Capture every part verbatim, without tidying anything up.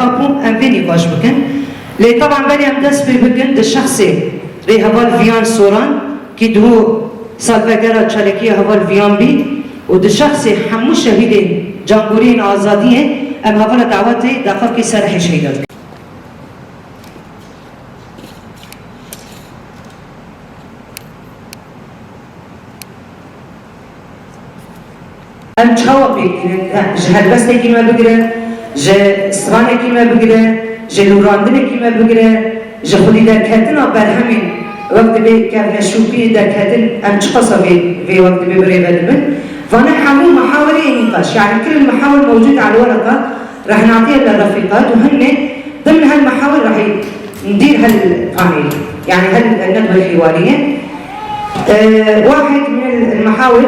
Apo em vê nîqaş bikin. Lê teban belê em dest pê bikin di şexsê rêheval Viyan Soran, kî duhû salvegera çalekiya heval Viyan bî û di şexsê hemû şehîdên cangoriyên azadiyê em hevala dawetê daxavkê ser rihê şehîdan dikin. Em çawa pêk dînin? Em ji helbestekî me bigire, ji stranekî me bigire, ji lûrandinekî me bigire, ji xwedî derketina berhemên wek dibê kevneşopî derketin, em çiqasa vê, vê wek dibê bi rê ve dibin. Vane hemû mihawirê nîqaş, yani kil mihawir mewcûd el wereka, rehnatiye li refîqat û hinne dimn hel mihawir rahî ندير هالبانل، يعني هالندوة الحوارية. آه، واحد من المحاور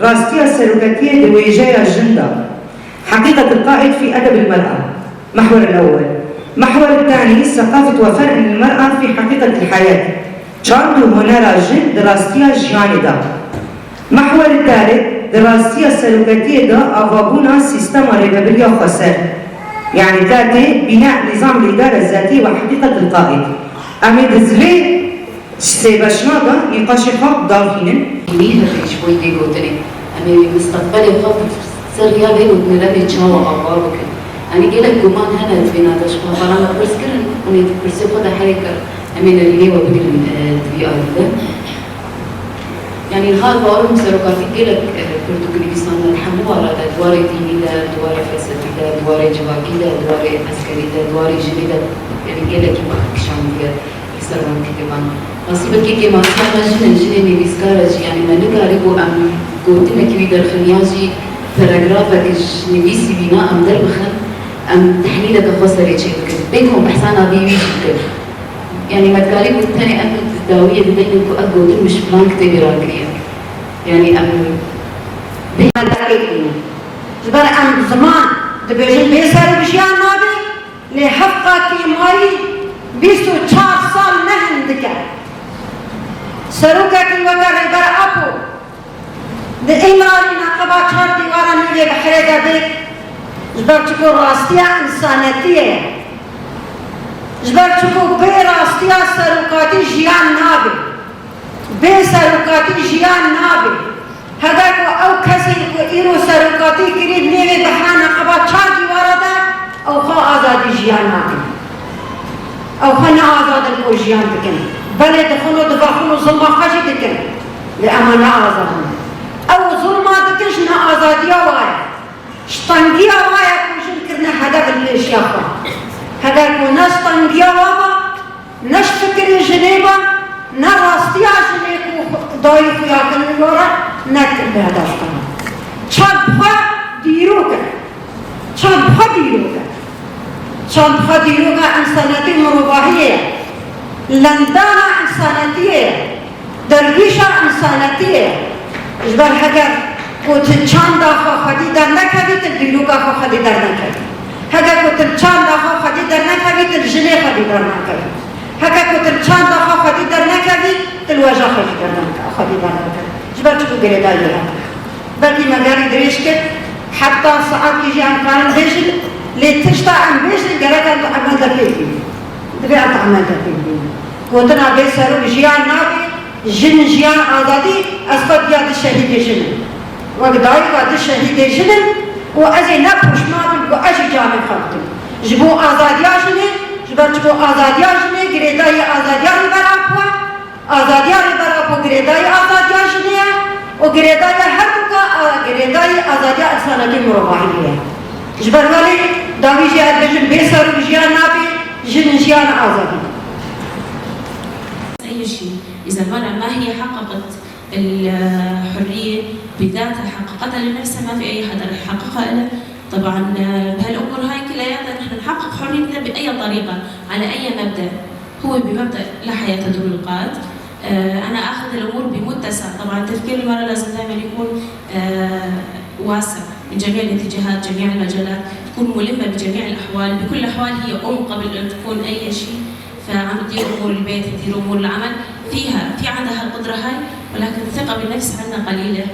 راستيا سلوكاتية لويجايا جندا، حقيقة القائد في أدب المرأة، محور الأول. محور الثاني ثقافة وفرق المرأة في حقيقة الحياة، çand û hunera jin di rastiya jiyanê de. Mehwerê tarê di rastiya seroketiyê de avabûna sîstema rêvebiriya xweser, yanî tatê bîna nîzam îdare zatî ve heqîqet il qaîd. Em ê di zilê sêbeşna de nîqaşê xwe davînin. Hînî hebe ji bo vê gotinê. Em ê wê misteqbelê xwe ser riya vê gotinê re bê çawa ava bikin. Yanî gelek guman hene di vê nade ji xwe, bala me pirs kirin, hûn ê di pirsê xwe de herê kir. Em ê nerînê we bigirin, e, di vî alî de. Yanî niha bawer im serokatî gelek, e, pirtûk nivîsandin, hemû wara de, di warê dînî de, di warê felsefî de, di warê civakî de, di warê eskerî de, di warê jinê de, yanî gelekî baş kişandiye li ser wan kitêban. Rastî belkî kêmasiya me jin in, jinên nivîskar e jî, yanî me nikarîbû em gotinekî wî derxin yan jî paragrafek ji nivîsî wîna em derbixin, em tehlîleke xwe serê çê bikin. Bê ku em behsa navê wî jî bikin. Yanî me dikarî got tenê em dawiyê dideynin ku ev gotin min ji filan kitêbê rakiriye. Yanî em Ji ber em ziman dibêjin bê serok jiyan nabe, lê hevqa kêmayî bîst û çar sal ne hindik e. Serokekî weke Rêber Apo di Îmralî neqeba çar dîwara nîvê bihrê de bê, ji ber çiku rastiya însanetiyê ye. Ji ber çiku bê rastiya serokatî jiyan nabe. Bê serokatî jiyan nabe. Heger ku ew kesên ku îro serokatî kirî nêvê behra neqeba çar dîwara de, ew xwe azadî jiyan nakin. Ew xwe ne azad in ku jiyan dikin. Belê dixwin û divexwin û zilma xwe jî dikin. Lê ema ne azad in. Ew zilma dikin ji neazadiya wa ye. Ji tengiya wa ye ku jin kirine hedef li pêşiya xwe. Heger ku ne ji tengiya wa ba, ne ji fikirê jinê ba, ne rastiya jinê ku dayî xuya kirin li we re, ne li hedef kirin. Çand xwe dîrok e. Çand xwe dîrok e. Çand xwe dîrok e, însanetî mirovahiyê ye. Lendana însanetiyê ye. Derwîşa însanetiyê ye. Ji ber heger ku tu çanda xwe xwedî dernekevî, tu dîroka xwe xwedî dernekevî. Heger ku tu çanda xwe xwedî dernekevî, tu jinê xwedî dernakevî. Heger ku tu çanda xwe xwedî dernekevî, tu weja xwe jî derneke-, xwedî dernekevî. Ji ber çiku girêdayî ye. Belkî me gerî dirêj kir, heta saetkî jî em karin bêjin, lê tişta em bêjin gerek em bi emel de pêk bînin. Divê em bi emel de pêk bînin. Gotina bê serok jiyan nabe, jin jiyan azadî, ez xwe diya du şehîdê jin im. Wek dayika du şehîdê jin im û ez ê ne poşman bim ku ez jî canê xwe bidim. Ji bo azadiya jinê, ji ber çiku azadiya jinê girêdayî azadiya Rêber Apo ye. Azadiya Rêber Apo girêdayî azadiya jinê ye û girêdayî her du ka, a, girêdayî azadiya însanetî mirovahiyê ye. Ji ber welê dawî jî ez dibêjim bê serok jiyan nabe, jin jiyan azadî. أي شيء. إذا المرأة ما هي حققت الحرية بذاتها، حققتها لنفسها، ما في أي حدا رح يحققها إلها. طبعًا، آه، بهالأمور هاي كلياتها نحن نحقق حريتنا بأي طريقة، على أي مبدأ. هو بمبدأ لا حياة دون القائد. آه، أنا آخذ الأمور بمتسع. طبعًا تفكير المرأة لازم دائمًا يكون، آه، واسع من جميع الاتجاهات، جميع المجالات، تكون ملمة بجميع الأحوال. بكل الأحوال هي أم قبل أن تكون أي شيء، فعم تدير أمور البيت، تدير أمور العمل، فيها، في عندها هالقدرة هاي، ولكن الثقة بالنفس عندنا قليلة.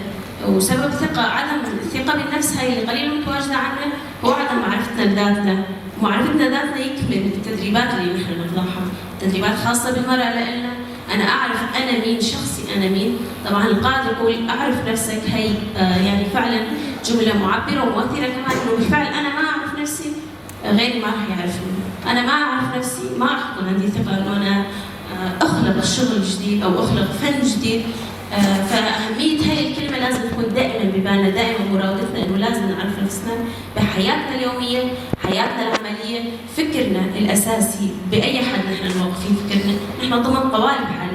وسبب ثقة، عدم الثقة بالنفس هاي اللي قليل متواجدة عنا، هو عدم معرفة لذاتنا، معرفتنا ذاتنا يكمل بالتدريبات اللي نحن نطلعها، تدريبات خاصة بالمرأة لإلنا. أنا أعرف أنا مين، شخصي أنا مين. طبعًا القائد يقول: "أعرف نفسك"، هي آه، يعني فعلًا جملة معبرة ومؤثرة كمان، إنه بالفعل أنا ما أعرف نفسي، غيري ما راح يعرفني. أنا ما أعرف نفسي، ما راح يكون عندي ثقة إنه أنا آه، أخلق شغل جديد أو أخلق فن جديد. آه، فأهمية هاي الكلمة لازم تكون دائمًا ببالنا، دائمًا مراودتنا إنه لازم نعرف نفسنا بحياتنا اليومية، حياتنا العملية، فكرنا الأساسي بأي حد نحن موقفين فكرنا، نحن ضمن قوالب حياتنا.